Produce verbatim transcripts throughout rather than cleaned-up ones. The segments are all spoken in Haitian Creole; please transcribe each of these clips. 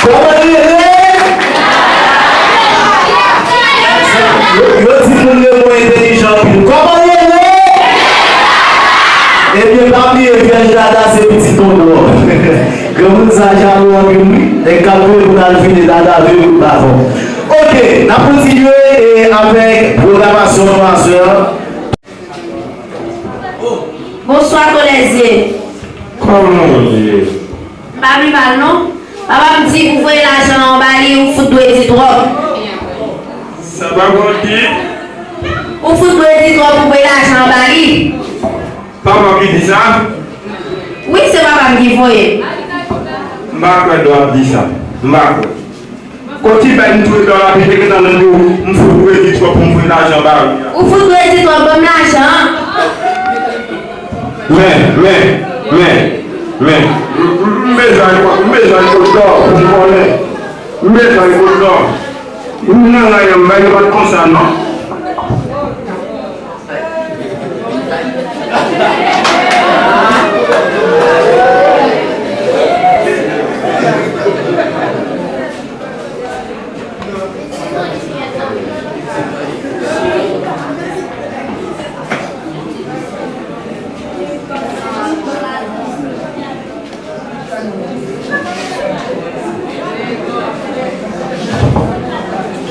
Kòman l rele? Yo, yo di moun Lewo entèlijan anpil. Kòman l rele? Ebyen, pa bliye, Vyèj Dada se pitit Tonton. Granmoun sa jalou anpil, wi. Nèg k ap veye pou n al file Dada veye bout baton. Oke, n ap kontinye, e, avèk pwogramasyon nou aswè a. Bonswa, Kolèzye. Kòman w ye? M pa pi mal, non. Papa m di ou voye lajan an ba li, ou fout dwe di twòp. Sa papa w di? Ou fout dwe di twòp, ou voye lajan an ba li. Papa w ki di sa? Wi, se papa m ki voye. M pa kwè lè w ap di sa. M pa kwè. Kòti bay m tou epi w ap ap gentan nan di w m fout dwe di twòp pou m voye lajan ba li a. Ou fout dwe di twòp, ban m lajan an. Men, men, men, men. M, m, m bezwen kot, m bezwen kot dò pou m konnen. M bezwen kot dò. M nan ranyon m bay yo pa t konsa non.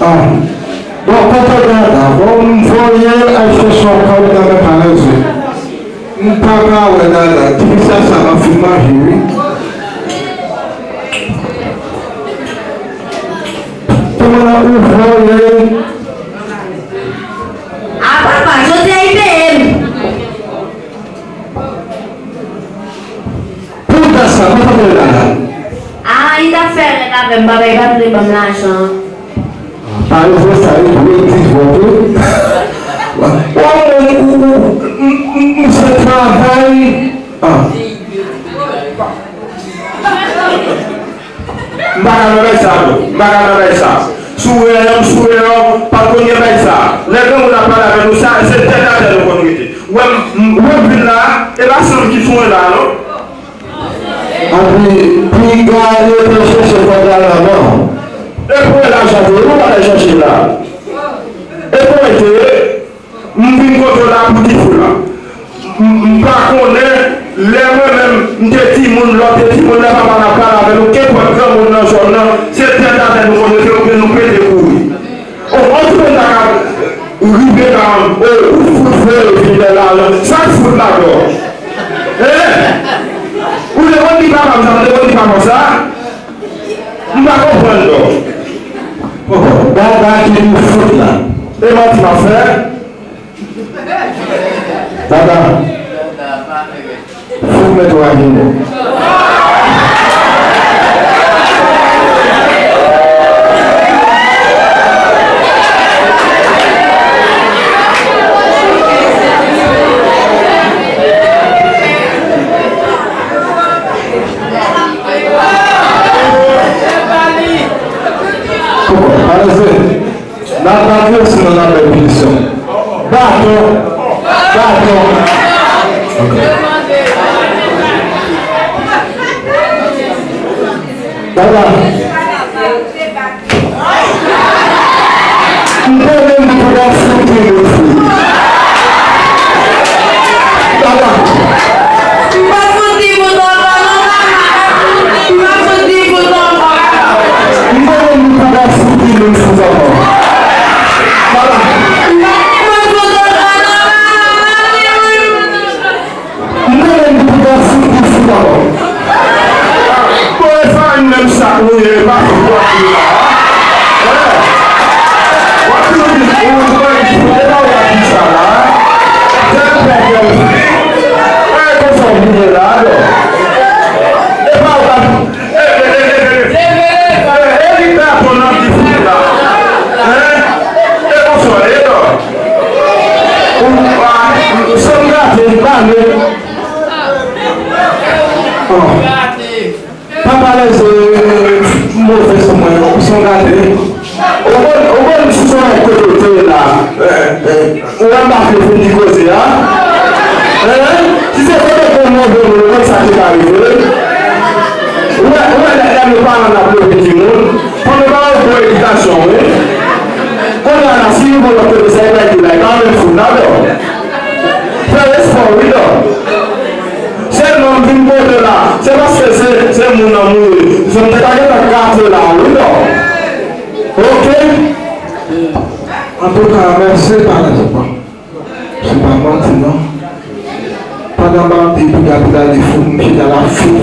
Ah. Bon, kote Dada? Bon, m voye l al chèche yon kòb nan men Palèzye. M pa ka wè Dada. Depi sa, sa m ap fin manje, wi. Kòman ou voye l? A papa, jodi a li peye m. Pou dat sa, pa t ap rele Dada. A, li t ap fè rèd avè m, papa, li pa t vle ban m lajan an. Parèt sa, li dwe di vòt wi. Ou wè moun ou, ou, m, m, m se travay. Ah. M pa ka nan bagay sa non. M pa ka nan bagay sa. Sou reyèl, sou reyèl, pa t konn gen bagay sa. Lè granmoun ap pale avè nou, sa, se tèt atè nou konn rete. Ou wè m, m, ou wè m vin la, e pa sanm ki fon la non. Anpi, piga yo te chèche kòb la nan men w. E pou lajan te ye, ou pa t al chèche la. E pou mwen te ye. M vin kote w la pou di fou la. M, m pa konnen, lè mwen menm, m te timoun, lè w te timoun, lè papa n ap pale avè nou, kenpòt granmoun nan zòn nan, se tèt atè nou konn rete oubyen nou pete kouri. O, antre nan ka, rive ka, o, ou fout voye vin lè la, sa k fout ladan? Hein? Ou te konn di papa m sa, ou te konn di papa m sa? M pa konprann non. Poko, Dada ki nou fout la. E manti m ap fè? Dada. Fout mèt ou a vini. Poko, pa leve. N ap bati yo si nou nan bèl pinisyon. Baton! Baton! Ok. Dada. M konnen m poko fout timoun fou. Dada. M pa fout timoun ankò non, papa. M pa fout timoun ankò, papa. M konnen m poko fout timoun fou ankò. Papa. M pa timoun fout ankò non, papa. M pa timoun. M konnen m poko fout timoun fou ankò. Bon, e pa menm sa k nou ye, e pa fout w ap di la. Hein? W ap toujou di, ou pran di fout, e pa w ap di sa la. Tèl pè tèl fi. E konsa w vini la, non. E pa w ap, e, e, e, e, e, e, e, e, li baton nan di fout la. Hein? E konsa w ye, non. Ou, a, san m gate, m pa vle. Oh. Papa lèze move sou mwen, non, son gate. Ou konn, ou konn si son nèg kote w te ye la. Eh, eh, ou wè m pa vle fin di koze a. Eh, si se kote w move moun, ou konn sa ki ka rive. Ou wè, ou wè lè, lè nou paran n ap leve timoun. Ladan. Fè espò, wi, dò. Se non m vin pote la. Se paske se, se moun nan mouri. Se m te ka gentan kase la, wi, dò. Oke? Antouka, mèsi, pa nan se pa. Se pa manti, non. Pandan m ap di piga piga de fou, m chita la fou.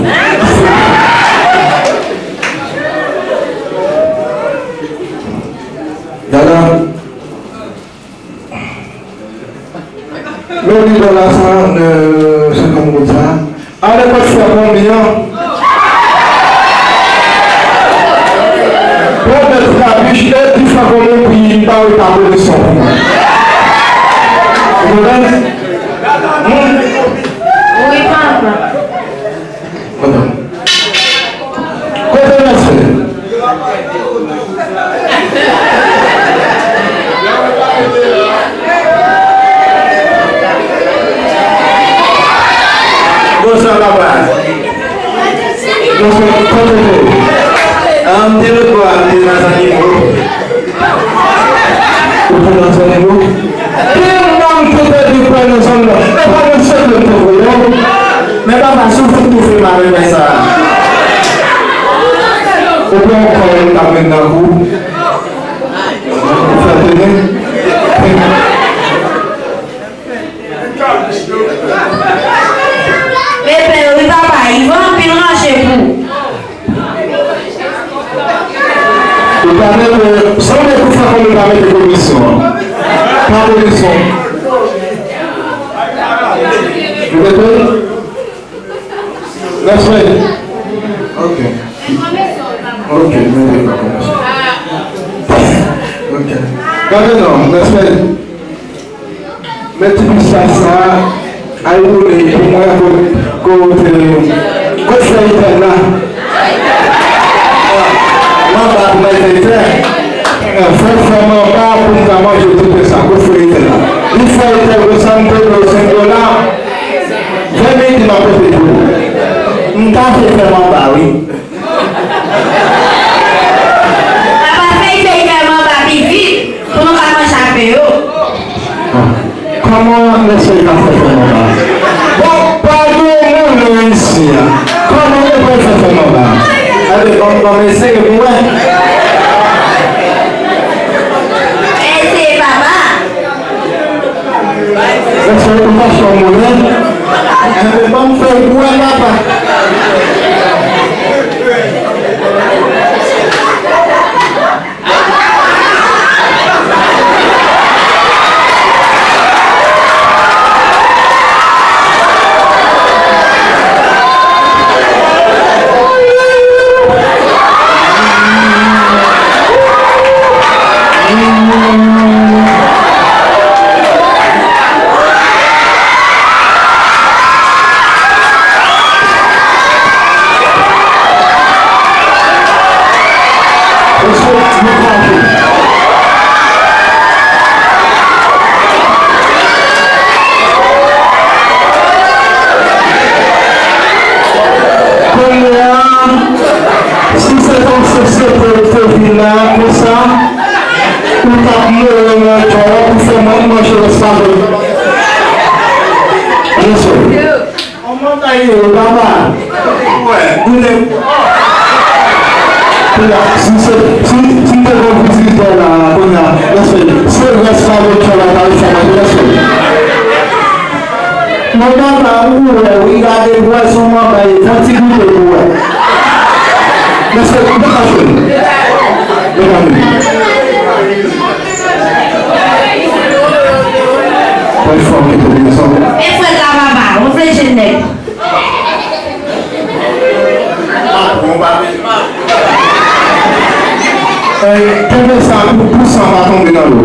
Gade. Lè w li dòla sa, euh, se kòm ou di sa. Ale kot fè konbyen an? Pran nèt rabich e di fè konbyen pou li pa wè pa polisyon pou mwen. Ou konprann? Hmm? Wi, papa. Kote mesye? Bonswa, papa. Bonswa, kote w te? Ah, m te lòt bò a, m te nan Zanimo. Ou te nan zòn Ego? Tèlman m te pèdi kwè nan zòn nan. E pa nan sèt yo m te voye w. Men papa, si w fout toufe m avèk bagay sa a. Ou pran yon kòl ou t ap met nan kou. Ou fè tene. Bebe, wi papa, Ivan anpil ranje pou. Ou pa mete, sanble pou fè konnen pa mete komisyon an. Pa komisyon. Ou mete? Respè. Ok. Ok, mete pa komisyon. Ok. Gade non, respè. Men ti pistach sa a, al woule pou mwen kot, kot, kot fèy tèl la. Manba pou mwen fèy tèl. Fè, fè manba pou m ka manje tout sa, kot fèy tèl la. Li fèy tèl konsa, m te dwe senk dola. Ven midi m ap pote pou ou. M ta vle fè manba, wi. Papa, fèy fèy tèlman ba pi vit pou nou ka manje ak men yo. Kòman mesye ka fè fè manba? Bon, pa gen moun nan isi a. Kòman yo pral fè fè manba? Gade, ban m, ban m eseye pou wè. Eseye, papa. Mesye, ou pa fè moulen. Enben, ban m fè w bwè, papa. Kounye a, si se t yon sosyete ou te vin la konsa, ou t ap mele nan kè w pou fè manje rès pa vre. Byen si. Kòman w ta ye, papa? Wè, koute. Kounye a, si se, si, si m te gon vizitè la, kounye a, lèse, se rès pa vre kè w la ta fè manje, lèse. Mwen papa, ou wè, wi, gade pwazon manba ye, fè ti goute pou wè. Mesye, ou pa ka jwe. Mezanmi. Pwen fòm ki te desann. E fwèt la, papa, ou fleche nèt. Kenbe sa pou, pou san pa tonbe nan dlo.